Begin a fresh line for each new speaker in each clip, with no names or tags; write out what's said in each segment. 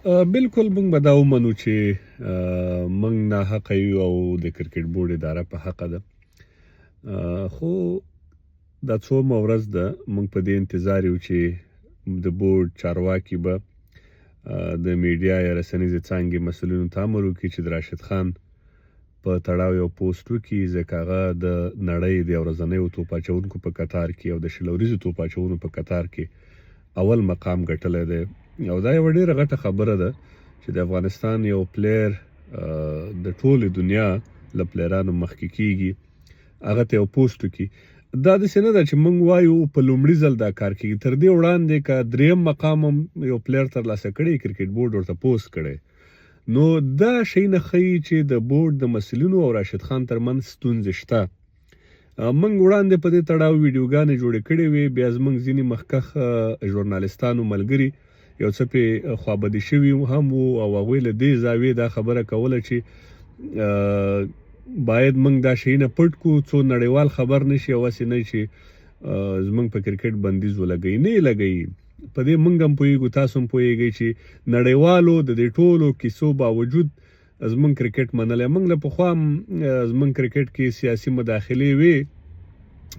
بالکل موږ به دا ومنو چې موږ ناحقه یو او د کرکټ بورډ اداره په حقه ده، خو دا څومه ورځ ده موږ په دې انتظار یو چې د بورډ چارواکي به د میډیا یا رسنیزې څانګې مسؤلینو ته امر وکړي چې د راشد خان په تړاو یو پوسټ وکړي، ځکه هغه د نړۍ د ورځنیو توپ اچوونکو په کتار کې او د 20 اوریزو توپ اچونو په کتار کې اول مقام ګټلی دی. او دا یوه ډېره غټه خبره ده چې د افغانستان یو پلیر د ټولې دنیا له پلیرانو مخکې کیږي، هغه ته یو پوسټ وکړي. دا داسې نه ده چې موږ وایو په لومړي ځل دا کار کیږي، تر دې وړاندې که دریم مقام هم یو پلیر ترلاسه کړي، کرکټ بورډ ورته پوسټ کړی. نو دا شیونه ښیي چې د بورډ د مسؤلینو او راشد خان ترمنځ ستونزې شته. موږ وړاندې په دې تړاو ویډیوګانې جوړې کړې وې، بیا زموږ ځینې مخکښ ژورنالیستانو ملګري یو څه پې خوابدي شوي هم وو او هغوی له دې زاویې دا خبره کوله چې باید موږ دا شیونه پټ کړو څو نړیوال خبر نشي او هسې نه چې زموږ په کرکټ بندیز ولګوي. نه یې لګوي، په دې موږ هم پوهېږو، تاسو هم پوهېږئ چې نړیوالو د دې ټولو کیسو باوجود زمونږ کرکټ منلی. موږ له پخوا هم زمونږ کرکټ کې سیاسي مداخلې وې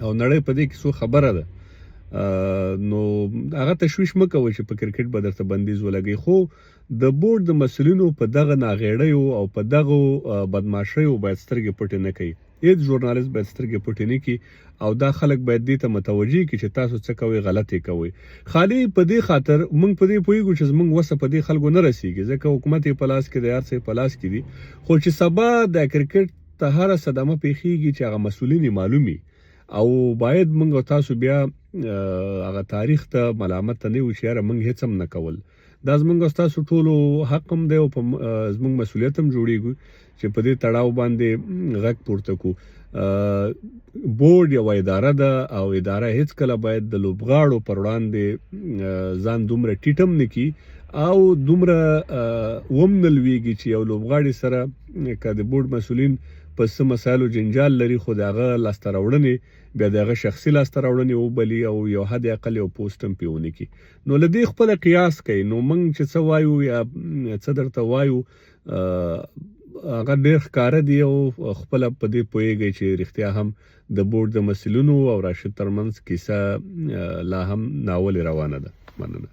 او نړۍ په دې کیسو خبره ده، نو هغه تشویش مه کوئ چې په کرکټ به درته بندیز ولګوي. خو د بورډ د مسؤلینو په دغه ناغېړیو او په دغو بدمعاشیو باید سترګې پټې نه کوي، هیڅ ژورنالیست باید سترګې پټې نه کړي او دا خلک باید دې ته متوجه کړي چې تاسو څه کوئ، غلط یې کوئ. خالي په دې خاطر موږ په دې پوهیږو چې زموږ وسه په دې خلکو نه رسیږي، ځکه حکومت یې په لاس کې دی، هر څه یې په لاس کې دي. خو چې سبا د کرکټ ته هره صدمه پیښیږي چې هغه مسؤلین یې معلومي او باید موږ او تاسو بیا هغه تاریخ ته ملامت نه یو چې یاره موږ هیڅ هم نه کول. دا زمونږ او ستاسو ټولو حق هم دی او په زمونږ مسؤلیت هم جوړیږي چې په دې تړاو باندې غږ پورته کو. بورډ یوه اداره ده او اداره هیڅکله باید د لوبغاړو پر وړاندې ځان دومره ټیټ هم نه کړي او دومره وم نه لویږي چې یو لوبغاړي سره که د بورډ مسؤلین په څه مسایلو جنجال لري، خو د هغه لاسته راوړنې بیا د هغه شخصي لاسته راوړنې وبلي او یو حد اقل یو پوسټ هم پرې ونه کړي. نو له دې خپله قیاس کوي. نو موږ چې څه وایو یا څه درته وایو هغه ډېر ښکاره دي او خپله په دې پوهېږئ چې رښتیا هم د بورډ د مسؤلینو او راشد ترمنځ کیسه لا هم ناولې روانه ده. مننه.